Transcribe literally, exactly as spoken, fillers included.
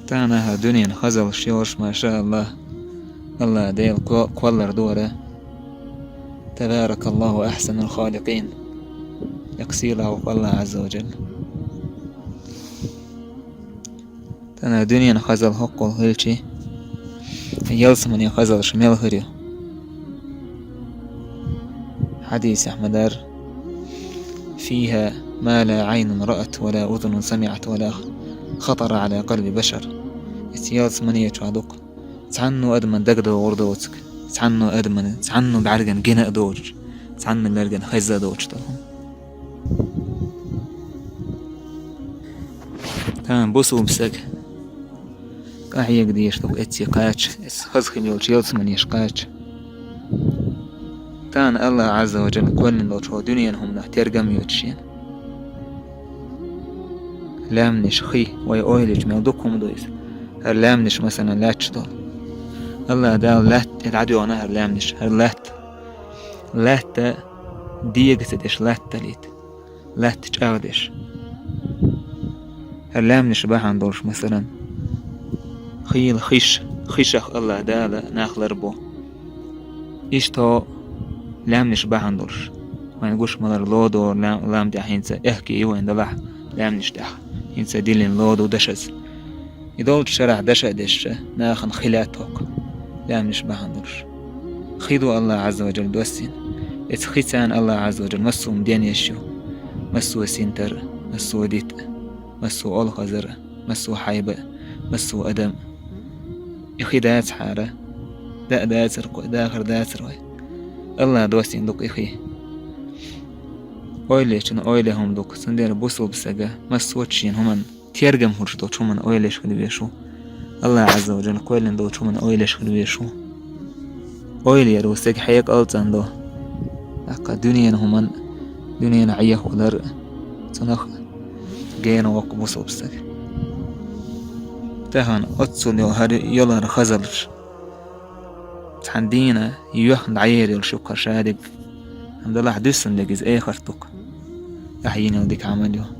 Тахана хӀара дуьненан хазаллаш йолуш, машааллахӀ, АллахӀ Дела кхо-, кхоллар ду хӀара. Табаракаллаху ахсанул халикъин. Яккхий сийлахь ву АллахӀ Ӏазза ва Джалла. Тахана дуьненан хазалла хӀоккхул хилчи, ялсаманин хазаллаш мел хир ю? Хьадисехь ма-дарра: «Фиха ма ла Ӏайнун раат, ва ла узунун самиӀат, ва ла хатара Ӏала къалби башар». Иза ялсамани чохь ду-кх цхьанна адаман дагадогӀур доцург, цхьанна адаман, цхьанна бӀаьрган гина а доцуш, цхьанна лерган хезна а доцуш долу хӀума. Тахана бусулба стаг къахьега дезаш ду-кх эццехь кхача, эцца хаза хила йолчу ялсаманеша кхача. Тахана АллахӀ Ӏазза ва Джалла кхоьллина долчу хӀокху дуьненан хӀуманах тергам а йоцуш шена. Лаьмнаш, хи, вай ойла йича мел дукха хӀума ду иза. ХӀара лаьмнаш, масалан, лаьтташ долу. АллахӀ Дала лаьтта тӀе дӀадоьгӀна хӀара лаьмнаш, хӀара лаьтта. Лаьтта дега ца деш, лаьтта далийта. Лаьтта чӀагӀдеш. ХӀара лаьмнаш бахьана долуш, масалан, хийла хиш, хишах АллахӀ Дала нах ларбо. Иштта лаьмнаш бахьана долуш. Вайн гуш ма-дарра лодо лам-, лам тӀехь хӀинца аьхке ю вайн, делахь лаьмнаш тӀехь. ХӀинца диллина лодо дашаза. И долчу шарахь даша а дешша, нахана хи лаьтта хӀокху лаьмнаш бахьана долуш. Хи ду АллахӀ Ӏазза ва Джалла доссийна. Эцу хица АллахӀ Ӏазза ва Джалла массо а хӀума денъеш ю. Массо а синтар, массо а дитт, массо а олхазар, массо а хьайба, массо а адам. И хи дацахьара, даа дацара кху, дахар дацара вай. АллахӀа доссийна ду-кх и хи. Ойла ечун ойла хӀума ду-кх, цундела бусулба стага массо а шена хӀуманна тергам хуьлуш долчу хӀуманна ойла еш хила везаш ву. АллахӀа Ӏазза ва Джалла кхоьллина долчу хӀуманна ойла еш хила везаш ву. Ойла яр ву стеган хьекъал а цӀандо. ТӀаккха дуьненан хӀуманна, дуьненан Ӏехавалар а, цунах гена воккху бусулба стаг. Тахана оццул йо-, хӀара йолу хӀара хазаллаш. Цхьана дийнахь йоьхна дӀаер йолуш ю-кх хӀара шадерг. Амма делахь дуьсун дерг иза эхарт ду-кх. Ахь йина йолу дика Ӏамал ю.